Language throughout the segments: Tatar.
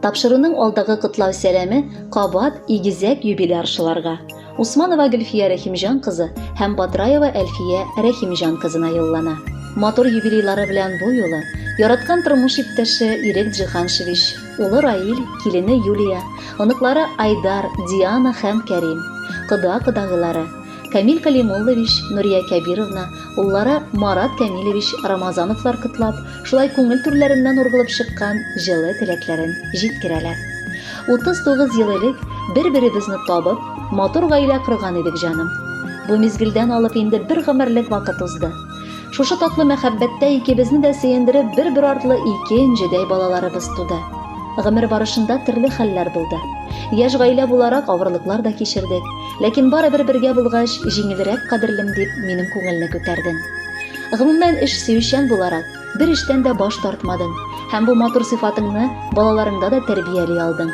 Тапшыруның алдагы котлау сәламе кабат игезәк юбиляршыларга, Усманова Гөлфия Рәхимҗан кызы һәм Батраева Әлфия Рәхимҗан кызына юллана. Матур юбилейлары белән бу юлы яраткан тормыш иптәше Ирек Джиханшевич, улы Раил, килене Юлия, оныклары Айдар, Диана һәм Кәрим, кода-кодагыйлары, Камил Калимуллович, Нурия Кәбировна, уллары Марат Камилевич Рамазановлар котлап, шулай күңел түрләреннән ургылып чыккан җылы теләкләрен җиткерәләр. 39 ел элек бер-беребезне табып, матур гаилә корган идек, җаным. Бу мизгелдән алып инде бер гомерлек вакыт узды. Шушы татлы мәхәббәттә икебезне дә сөендереп бер-бер артлы ике энҗедәй балаларыбыз туды. Гомер барышында төрле хәлләр булды. Яшь гаилә буларак авырлыклар да кичердек. Ләкин барыбер бергә булгач, җиңелрәк кадерлем дип минем күңелне күтәрдең. Гомумән, эш сөючән буларак, бер эштән дә баш тартмадың һәм бу матур сыйфатыңны балаларыңда да тәрбияли алдың.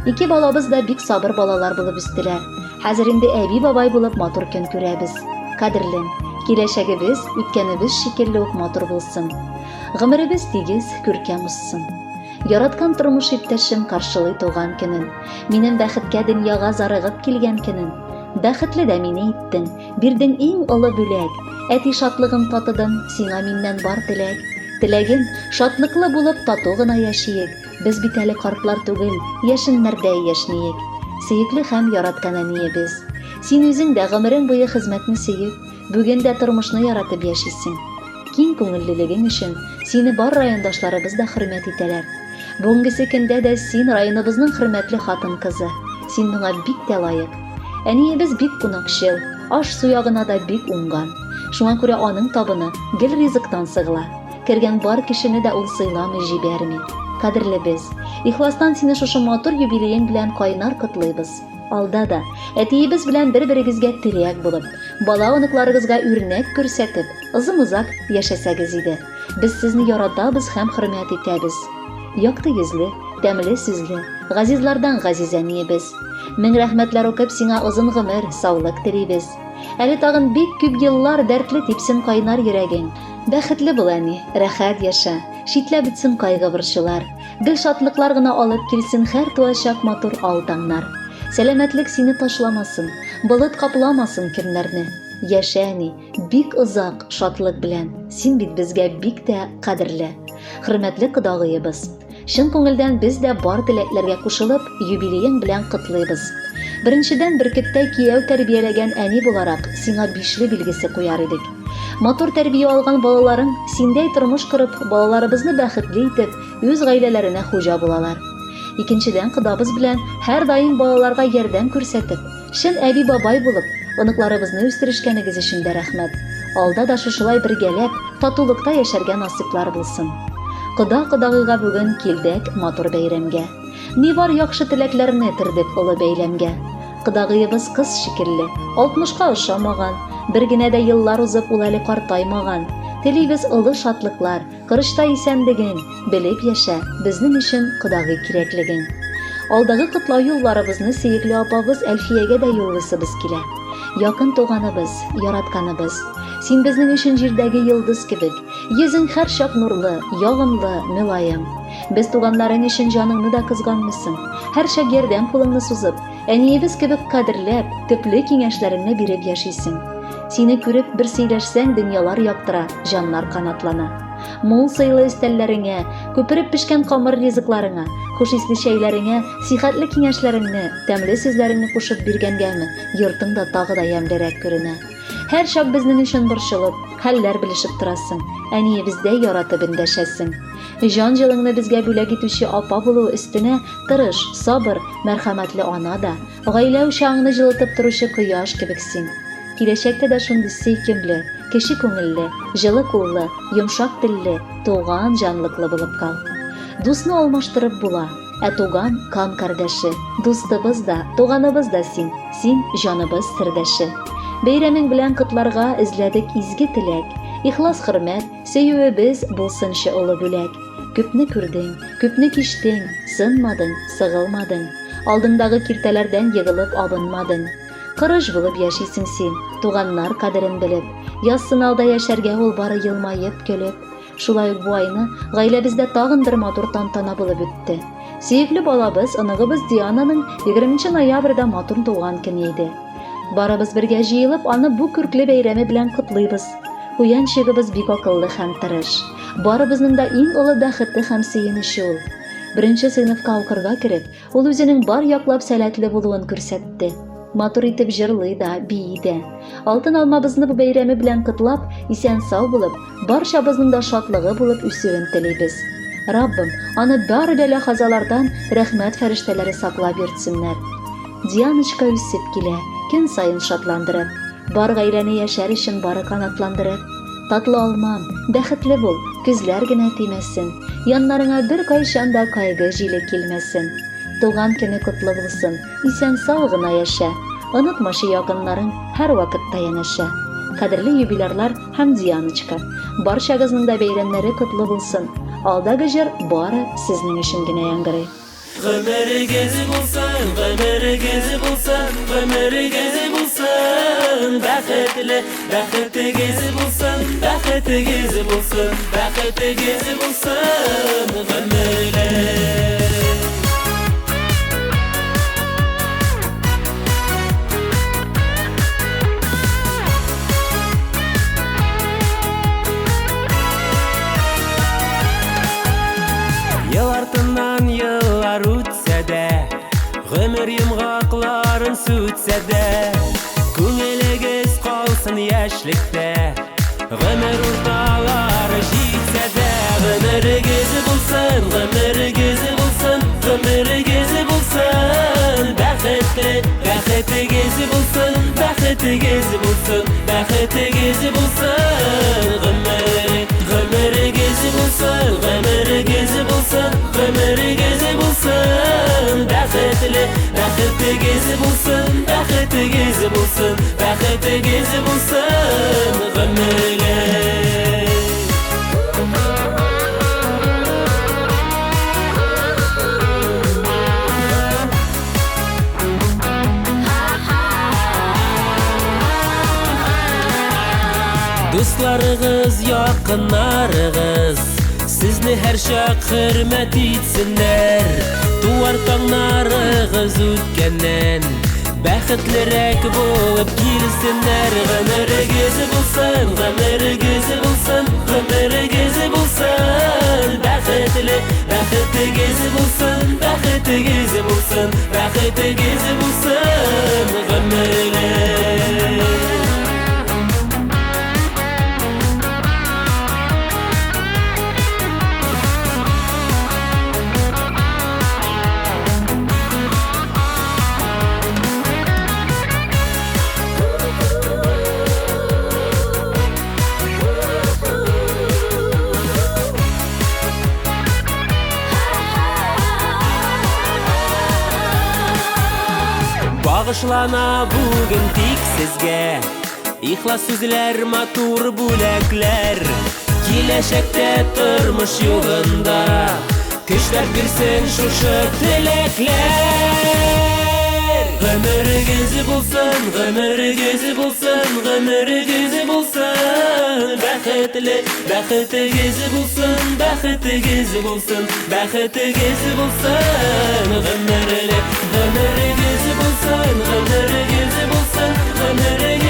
Ике балабыз да бик сабыр балалар булып үстеләр. Хәзер инде әби-бабай булып матур көн күрәбез. Кадерлем, киләчәгебез үткәнебез шикелле үк матур булсын. Гомеребез тигез, күркәм узсын. Яраткан тормыш иптәшем каршылый туган көнен. Минем бәхеткә дөньяга зарыгып килгән көнен. Бәхетле дә мине иттең, бирдең иң олы бүләк. Әти шатлыгын татыдым, сиңа миннән бар теләк. Теләгем, шатлыклы булып тату гына яшиек. Без бит әле картлар түгел, яшеннәрдәй яшьниек. Сөекле һәм яраткан әниебез. Син үзең дә гомерең буе хезмәтне сөеп, бүген дә тормышны яратып яшисең. Киң күңеллелегең өчен сине бар райондашларыбыз да хөрмәт итәләр. Бүгенгесе көндә дә син районыбызның хөрмәтле хатын-кызы. Син моңа бик тә лаек. Әниебез бик кунакчыл, аш-су ягына да бик уңган. Шуңа күрә аның табыны гел ризыктан сыгыла. Кергән бар кешене дә ул сыйламый җибәрми. Кадерлебез, ихластан сине шушы матур юбилеең белән кайнар котлыйбыз. Алда да әтиебез белән бер-берегезгә терәк булып, бала-оныкларыгызга үрнәк күрсәтеп, озын-озак яшәсәгез иде. Без сезне яратабыз һәм хөрмәт итәбез. Якты йөзле, тәмле сүзле, газизлардан газиз әниебез. Мең рәхмәтләр укып сиңа озын гомер, саулык телибез. Әле тагын бик күп еллар дәртле типсен кайнар йөрәгең. Бәхетле бул, әни, рәхәт яшә, Читләп үтсен кайгы-борчулар. Гел шатлыклар гына алып килсен Һәр туачак матур ал таңнар. Сәламәтлек сине ташламасын, Болыт капламасын көннәрне. Яшә, әни, бик озак, шатлык белән, Син бит безгә бик тә кадерле. Хөрмәтле кодагыебыз! Чын күңелдән без дә бар теләкләргә кушылып, юбилеең белән котлыйбыз. Беренчедән, бөркеттәй кияү тәрбияләгән әни буларак, сиңа бишле билгесе куяр идек. Матур тәрбия алган балаларың, синдәй тормыш корып, балаларыбызны бәхетле итеп, үз гаиләләренә хуҗа булалар. Икенчедән, кодабыз белән һәрдаим балаларга ярдәм күрсәтеп, Чын әби-бабай булып, оныкларыбызны үстерешкәнегез өчен дә рәхмәт. Алда да шушылай бергәләп, татулыкта яшәргә насыйплар булсын. Кода-кодагыйга бүген килдек матур бәйрәмгә. Ни бар яхшы теләкләрне төрдек олы бәйләмгә. Кодагыебыз кыз шикелле, алтмышка ошамаган, бер генә дә еллар узып ул әле картаймаган. Телибез олы шатлыклар, Корычтай исәнлегең, белеп яшә, безнең өчен кодагый кирәклегең. Алдагы котлау юлларыбызны сөекле апабыз Әлфиягә дә юллыйсыбыз килә. Якын туганыбыз, яратканыбыз. Син безнең өчен җирдәге йолдыз кебек. Йөзең һәрчак нурлы, ягымлы, мөлаем. Без туганнарың өчен җаныңны да кызганмыйсың. Һәрчак ярдәм кулыңны сузып, әниебез кебек кадерләп, төпле киңәшләреңне биреп яшисең. Сине күреп, бер сөйләшсәң, дөньялар яктыра, җаннар канатлана. Мул сыйлы өстәлләреңә, күпереп пешкән камыр ризыкларыңа, хуш исле чәйләреңә, сихәтле киңәшләреңне, тәмле сүзләреңне кушып биргәнгәме, йортың да тагы да ямьлерәк күренә. Һәрчак безнең өчен борчылып, хәлләр белешеп торасың, әниебездәй яратып эндәшәсең. Җан җылыңны безгә бүләк итүче апа булуы өстенә, тырыш, сабыр, мәрхәмәтле ана да, Гаилә учагыңны җылытып торучы кояш кебек син. Киләчәктә дә шундый сөйкемле, кече күңелле, җылы куллы, йомшак телле, туган җанлыклы булып кал. Дусны алмаштырып була, ә туган, кан кардәше. Дустыбыз да, туганыбыз да син, син, җаныбыз сердәше. Бәйрәмең белән котларга эзләдек изге теләк, ихлас хөрмәт, сөюебез булсынчы олы бүләк. Күпне күрдең, күпне кичтең, сынмадың, сыгылмадың. Алдыңдагы киртәләрдән егылып абынмадың. Кырыш булып яшисең син, туганнар кадерен белеп. Язсын алда яшәргә ул бары елмаеп, көлеп. Шулай ук бу айны гаиләбездә тагын бер матур тантана булып үтте. Сөекле балабыз, оныгыбыз Диананың 20 ноябрьдә матур туган көне иде. Барыбыз бергә җыелып, аны бу күркле бәйрәме белән котлыйбыз. Куянчыгыбыз бик акыллы һәм тырыш. Барыбызның да иң олы бәхете һәм сөенече ул. Беренче сыйныфка укырга кереп, ул үзенең бар яклап сәләтле булуын күрсәтте. Матур итеп җырлый да, бии дә. Алтын алмабызны бу бәйрәме белән котлап, исән-сау булып, барчабызның да шатлыгы булып үсүен телибез. Раббым, аны бар бәла-казалардан рәхмәт фәрештәләре саклап йөртсеннәр. Дианочка үсеп килә, көн саен шатландырып. Бар гаиләне яшәр өчен бары канатландырып. Татлы алмам, бәхетле бул, күзләр генә тимәсен. Яннарыңа беркайчан да кайгы җиле килмәсен. Туган көне котлы булсын, исән-сау гына яшә. Онытмачы якыннарың һәрвакытта янәшә. Кадерле юбилярлар һәм Дианочка, барчагызның да бәйрәмнәре котлы булсын. Алдагы җыр бары сезнең өчен генә яңгырый. Гомерегез булсын, гомерегез булсын, гомерегез булсын, бәхетле, бәхетегез булсын, бәхетегез булсын, бәхетегез булсын, гомерле. Ел артыннан еллар үтсә дә, Гомер йомгакларын сүтсә дә, Күңелегез калсын яшьлектә, Гомер урталары җитсә дә, Гомерегез булсын, гомерегез булсын, Гомерегез булсын, бәхетле, Бәхетегез булсын, бәхетегез булсын, Бәхетегез булсын, гомер, гомерегез булсын, гомерегез булсын, гомерегез булсын, бәхетле, бәхетегез булсын, бәхетегез булсын, бәхетегез булсын, гомерле. Дусларыгыз, якыннарыгыз Сезне һәрчак хөрмәт итсеннәр. Туар таңнарыгыз үткәннән Бәхетлерәк булып килсеннәр. Гомерегез булсын, гомерегез булсын, гомерегез булсын, бәхетле, бәхетегез булсын, бәхетегез булсын, бәхетегез булсын, гомерле. Багышлана бүген тик сезгә Ихлас сүзләр, матур бүләкләр. Киләчәктә тормыш юлында Көчләр бирсен шушы теләкләр. Гомерегез булсын, гомерегез булсын, гомерегез булсын, бәхетле, бәхетегез булсын, бәхетегез булсын, бәхетегез булсын, гомерле, гомерегез булсын, гомерегез булсын, гомерегез